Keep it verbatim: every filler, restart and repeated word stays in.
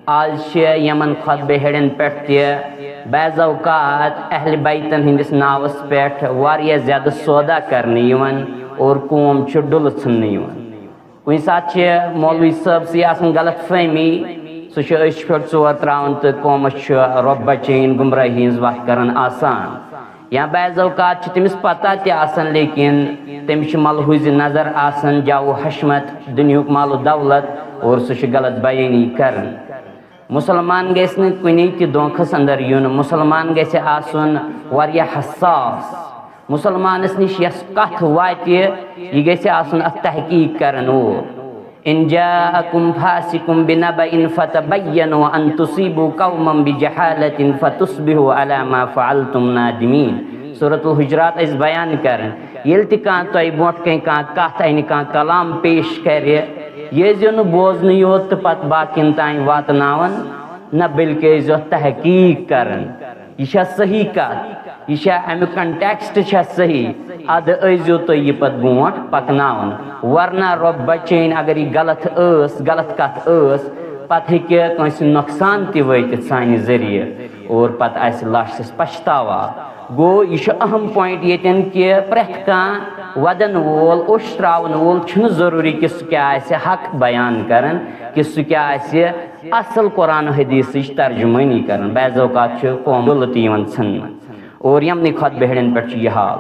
آز چھِ یِمن خطبہٕ ہیٚرٮ۪ن پٮ۪ٹھ تہِ بعض اوقات اہل بیتن ہٕنٛدِس ناوس پٮ۪ٹھ واریاہ زیادٕ سودا کرنہٕ یِوان اور قوم چھُ ڈُلہٕ ژھٕننہٕ یِوان۔ کُنہِ ساتہٕ چھِ مولوی صٲبسٕے آسان غلط فہمی، سُہ چھُ أچھ پٮ۪ٹھ ژور تراوان تہٕ قومس چھُ رۄب بچٲیِن گمراہی ہٕنٛز وتھ کران آسان۔ یا بعض اوقات چھِ تٔمِس پتہ تہِ آسان، لیکن تٔمِس چھِ ملحوظ نظر آسان جاہ و حشمت، دُنیہُک مال و دولت، اور سُہ چھُ غلط بیٲنی کران۔ مسلمان گژھِ نہٕ کُنہِ تہِ دھوکھس اندر یُن۔ مسلمان گژھِ آسُن واریاہ حساس۔ مسلمانس نِش یۄس کتھ واتہِ، یہِ گژھِ آسُن اتھ تحقیق کرن وول۔ ان جاءکم فاسق بنبأ فتبینوا ان تصیبوا قوما بجہالة فتصبحوا علی ما فعلتم نادمین۔ سورۃ الحجرات ٲسۍ بیان کران، ییٚلہِ تہِ کانٛہہ تۄہہِ برونٛٹھ کنہِ کانٛہہ کتھ انہِ، کانٛہہ کلام پیش کرِ، یہِ ٲسۍزیو نہٕ بوزنہٕ یوت تہٕ پتہٕ باقین تام واتناوان، نہ بلکہِ ٲسۍزیو تحقیق کران۔ یہِ چھا صحیح کتھ؟ یہِ چھا، امیُک context چھا صحیح؟ ادٕ ٲسۍزیو تُہۍ یہِ پتہٕ برونٛٹھ پکناوان۔ ورنہ رۄب بچٲیِن، اگر یہِ غلط ٲس، غلط کتھ ٲس، پتہٕ ہیٚکہِ کٲنٛسہِ نۄقصان تہِ وٲتِتھ سانہِ ذٔریعہٕ اور پتہٕ آسہِ لاسٹس پچھتاوا۔ گوٚو، یہِ چھُ اہم point ییٚتٮ۪ن کہِ پرٛٮ۪تھ کانٛہہ ودن وول، اوٚش تراون وول چھُنہٕ ضروٗری کہِ سُہ کیٛاہ آسہِ حق بیان کران، کہِ سُہ کیٛاہ آسہِ اصل قرآن حدیثٕچ ترجمٲنی کران۔ بعض اوقات چھُ قوم ڈُلہٕ تہِ یِوان ژھٕننہٕ اور یِمنٕے خطبہٕ ہیٚرٮ۪ن پٮ۪ٹھ چھُ یہِ حال۔